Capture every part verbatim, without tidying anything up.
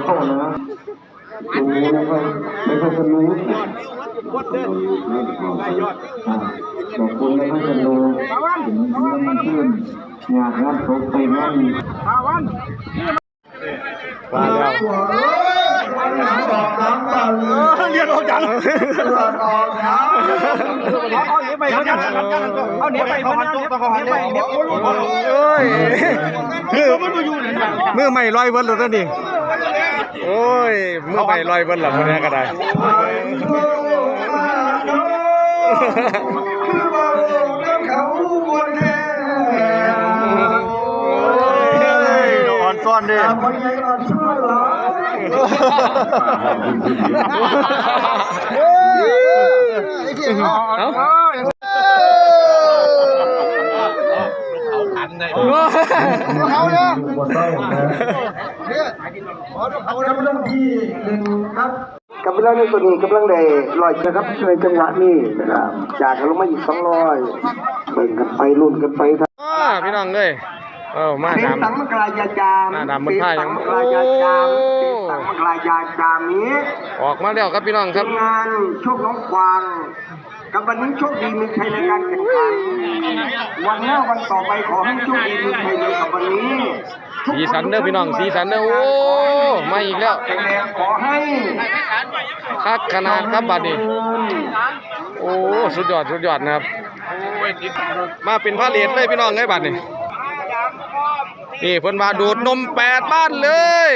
เข้านะ ตรงนี้แล้วก็ไม่ค่อยสนุก อ่า ขอบคุณไม่ค่อยสนุก อยากงานศพไปงาน มาแล้ว เออ เรียนออกจาก เอาเหนียวไป เอาเหนียวไป เอาเหนียวไป เอาเหนียวไป โอ้ย มือ มือใหม่ลอยเวิร์ดเลยนี่ โอ้ย มือใหม่ลอยเวิร์ดละคนนี้ก็ได้ โอ้ย อ่อนซ่อนดิ เอ้า เขาเนาะ ขอดูเขาเนาะ กำลังที่หนึ่งครับ กำลังในตัวนี้กำลังได้ร้อยนะครับ ในจังหวะนี้นะครับ จากกันลงมาอีกสองร้อย เบิ่งกันไป ลุ้นกันไปครับ อ่า พี่น้องเอ้ย เออ มา เสียง ดำ สังมกรายาจาม มาดำมันพายยัง เสียงสังมกรายาจาม โอ้ เสียงสังมกรายาจามนี้ ออกมาแล้วครับพี่น้องครับ ทีมงานโชคน้องกวาง กับวันนี้โชคดีมีชัยในการแข่งขัน วันหน้าวันต่อไปขอให้โชคดีมีชัยเหมือนกับวันนี้ สีสันเด้อพี่น้อง สีสันเด้อ โอ้ มาอีกแล้ว แข็งแรงขอให้ คักขนาดครับบัดนี้ โอ้ สุดยอด สุดยอดนะครับ มาเป็นพาเลทเลยพี่น้องเอ้ยบัดนี้ นี่เพิ่นว่าดูดนมแปดบ้านเลย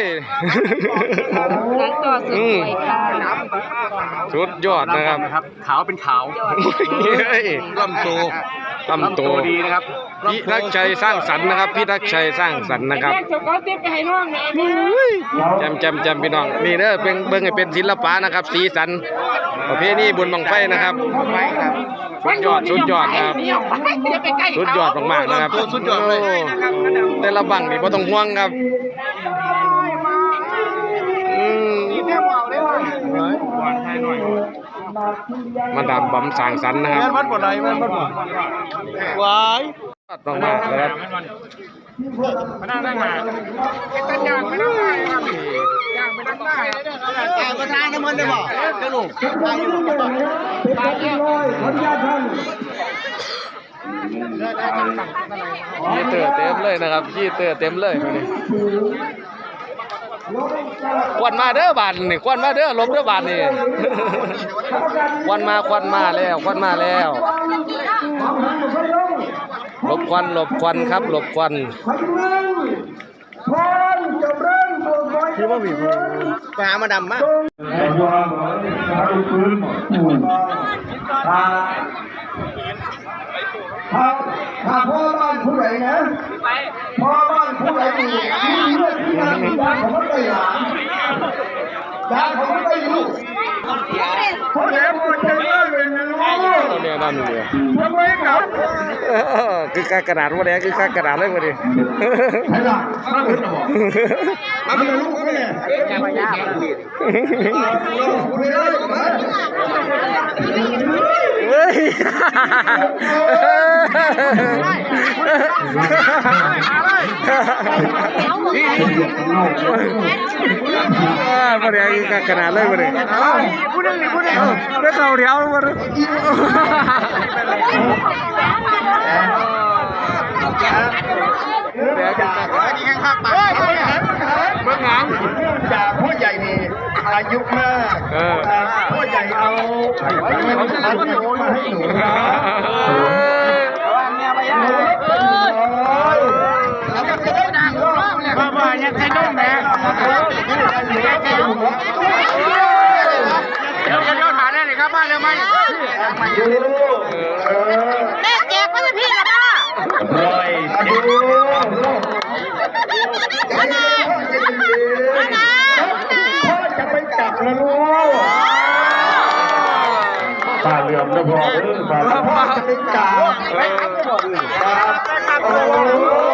หนังต่อสุดสวยค่ะ อืม สุดยอดนะครับ ขาวเป็นขาว เฮ้ย ลำโต ลำโต ลำโตดีนะครับ พิทักษ์ชัยสร้างสรรค์นะครับ พิทักษ์ชัยสร้างสรรค์นะครับ เรียกเจ้าของติ๊บไปให้น้องแหน่ แจ่มแจ่มแจ่มพี่น้อง นี่เด้อ เป็น เบิ่งให้เป็นศิลปะนะครับ สีสัน ประเพณีบุญบั้งไฟนะครับ สุดยอด สุดยอดนะครับ อย่าไปใกล้เขา สุดยอดมากๆนะครับ สุดยอดเลย โอ้ แต่ละบั้งนี่บ่ต้องห่วงครับ อืม มาดามบอมสร้างสรรค์นะครับ แม่นวัดบ่ไหน แม่นวัดบ่ วาย มากๆนะครับ ประธานน้ำมันได้บ่ เจ้าลูก ยีเตอร์เต็มเลยนะครับ ยีเตอร์เต็มเลยมื้อนี้ ควันมาเด้อบาดนี่ ควันมาเด้อ หลบเด้อบาดนี่ ควันมา ควันมาแล้ว ควันมาแล้ว หลบควัน หลบควันครับ หลบควัน คือว่ามี ไปหามาดามมา ถ้า ถ้า ถ้าพ่อบ้านผู้ใดนะ พ่อบ้านผู้ใดนี่ มีเลือดที่งานที่บ้านของมันไปหลาน ยาของมันไปลูก เพราะแล้วมันจะเลิกเลยนะลูก เนี่ยนั่นเนี่ย ทำไมครับ เออ คือคักขนาดว่าแดง คือคักขนาดเลยวันนี้ ใช่ล่ะ มาเป็นลูกก็ไม่เนี่ย เฮ้ย อ่า บ่ได้ขนาดเลยบ่ได้ เอ้า เอ้า ไปเข้าแถวบ่ได้ เบิ่งหยัง จากพ่อใหญ่นี่อายุมาก เออ พ่อใหญ่เอา เอา เอา เอา เอา เอา บ้าๆ ยังใส่นมแหม เดี๋ยว เดี๋ยว เดี๋ยว ถ่ายได้เลยครับ มาเร็ว มา แม่แจกมาเลยพี่ละบ้า ร้อย มานะ มานะ พ่อจะไปกลับแล้วลูก ตาเหลือมนะพ่อเด้อ ตาเหลือม พ่อจะไปกลับ เออ ครับ โอ้